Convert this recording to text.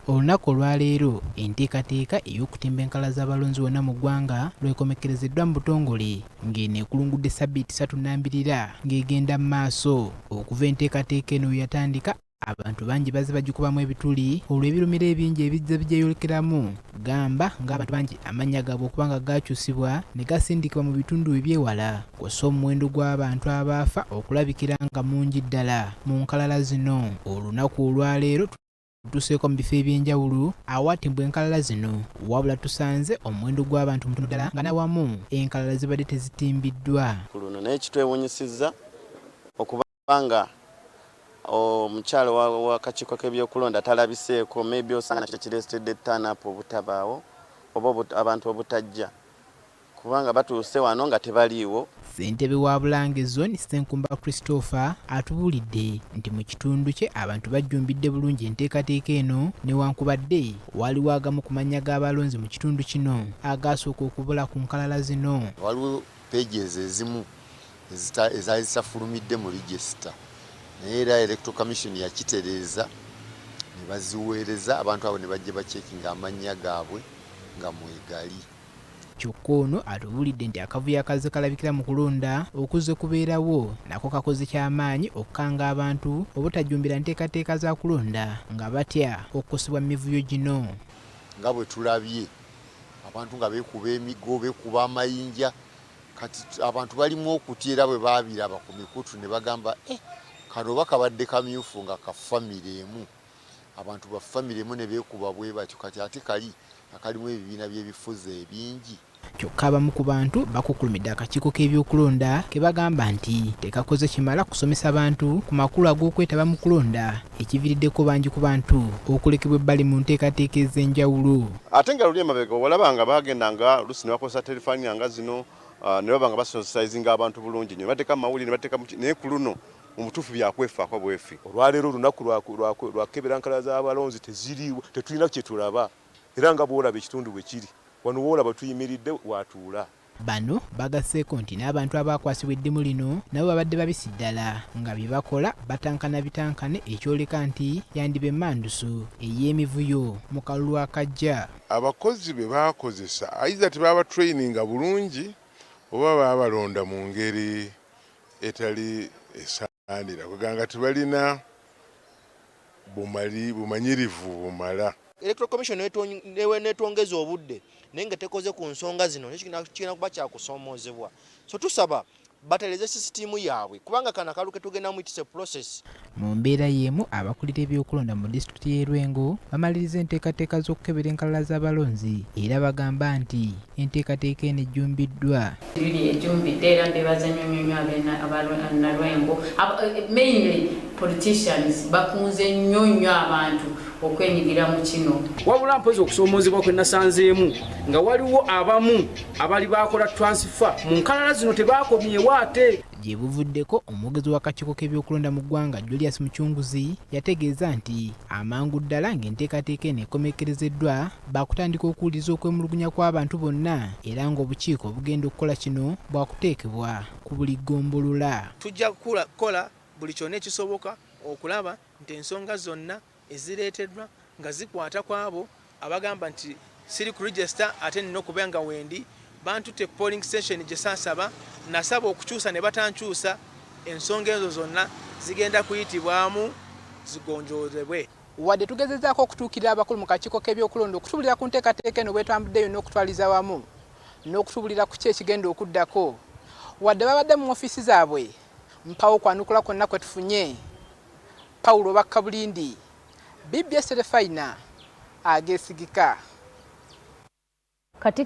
Olunaku olwaleero enteekateeka ey'okutimba enkalala z'abalonzi wonna mu ggwanga lwekomekkerezeddwa mu butongole ng'eno ekulungudde ssabbiiti ssatu nnambirira ng'egenda mu maaso. Okuva enteekateeka eno we yatandika abantu bangi bazze bagikubamu ebituli olw'ebirumira ebingi ebizze bigyeyolekeramu gamba ng'abantu bangi amannya gaabwe okuba nga gaakyusibwa ne gasindikibwa mu bitundu eby'ewala kw'ossa omuwendo gw'abantu abaafa okulabikira nga mungi ddala mu nkalala zino. Olunaku olwaleero Tutuuseeko mu bifo eby'enjawulo awatimbwa enkalala zino wabula tusanze omuwendo gw'abantu mutono ddala nga n'awamu enkalala zibadde tezitimbiddwa. Ku luno naye kitwewunyisizza okuba nga omukyala w'akakiiko k'ebyokulonda talabiseeko, maybe osanga nakyo kireetedde turn up obutabaawo oba abantu obutajja kubanga batuuse wano nga tebaliiwo. Ssentebe wa Bulange Zone Ssenkumba Christopher atubuulidde nti mu kitundu kye abantu bajjumbidde bulungi enteekateeka eno newankubadde waliwo agamu ku mannya g'abalonzi mu kitundu kino agaasooka okubula ku nkalala zino. Waliwo pages ezimu ezaali zitafulumidde mu register naye era Electoral Commission yakitereeza ne baziweereza abantu abo ne bajja bacekinga amannya gaabwe nga mwegali. Kyokka ono atubuulidde nti akavuyo akazze kalabikira mu kulonda okuzze kubeerawo nako kakoze kyamaanyi okukanga abantu obutajjumbira nteekateeka za kulonda nga batya okukosebwa mu mivuyo gino. Nga bwe tulabye abantu nga beekuba emiggo, beekuba amayinja, kati abantu balimu okutya era bwe baabiraba ku mikutu ne bagamba eh, kano oba kabadde kamyufu nga ka famire emu. Abantu ba famire emu ne beekuba bwe batyo kati ate kali akalimu ebibiina by'ebifuzi ebingi. Kyokka abamu ku bantu bakukkulumidde akakiiko k'ebyokulonda ke bagamba nti tekakoze kimala kusomesa bantu ku makulu ag'okwetaba mu kulonda ekiviiriddeko bangi ku bantu okulekebwa ebbali mu nteekateeka ez'enjawulo. Ate nga luli emabega olaba nga bagendanga oluusi ne bakozesa terefayina nga zino ne baba nga basensitizinga abantu bulungi nnyo ne bateeka mu mawulire ne bateeka naye ku luno mu butuufu byakwefaako bwefi. Olwaleero olunaku lwakukebera nkalala z'abalonzi teziriiwo, tetulina kye tulaba era nga bw'olaba ekitundu bwe kiri wano w'olaba tuyimiridde watuula. Bano bagasseeko nti n'abantu abaakwasibwa eddimu lino nabo babadde babisi ddala nga bye bakola batankana bitankane ekyoleka nti yandiba emmanduso ey'emivuyo mu kalulu akajja. Abakozi be baakozesa either tebabatraininga bulungi oba baabalonda mu ngeri etali esaanira kwegamba nga tebalina bumanyirivu bumala. Electoral Commission netwongeza obudde naye nga tekoze ku nsonga zino kigenda kuba kyakusoomoozebwa, so tusaba batereze sisitiimu yaabwe kubanga kano akalulu ketugendamu it's a process. Mu mbeera y'emu abakulira ebyokulonda mu disitulikiti y'e Lwengo bamaliriza enteekateeka z'okukebera enkalala z'abalonzi era bagamba nti enteekateeka eno ejjumbiddwa. Luli ejumbidde era mbebaza nnyo nnyo nnyo ab'e Nalwengo, mainly politicians bakunze nnyo nnyo abantu okwenyigira mu kino. Wabula mpozi okusoomoozebwa kwe nasanzeemu nga waliwo abamu abali bakola transfer mu nkalala zino tebakomyewo ate. Gye buvuddeko omwogezi w'akakiiko k'ebyokulonda mu ggwanga Julius Mucunguzi yategeeza nti amangu ddala ng'enteekateeka eno ekomekkerezeddwa baakutandika okuwuliriza okwemulugunya kw'abantu bonna era ng'obukiiko obugenda okukola kino bwakuteekebwa ku buli ggombolola. Tujja kukola buli kyonna ekisoboka okulaba nti ensonga zonna ezireeteddwa nga zikwata ku abo abagamba nti siri ku register ate nina okuba nga wendi bantutte ku polling station gye saasaba, nasaba okukyusa ne batankyusa, ensonga ezo zonna zigenda kuyitibwamu zigonjoolebwe. Wadde tugezezaako okutuukirira abakulu mu kakiiko k'ebyokulonda okutubulira ku nteekateeka eno bwetambudde yonna okutwaliza wamu n'okutubulira ku ki ekigenda okuddako, wadde babadde mu ofiisi zaabwe mpawo kwanukula kwonna kwe tufunye. Paulo Bakkabulindi, BBS Terefayina ageesigika. Kati.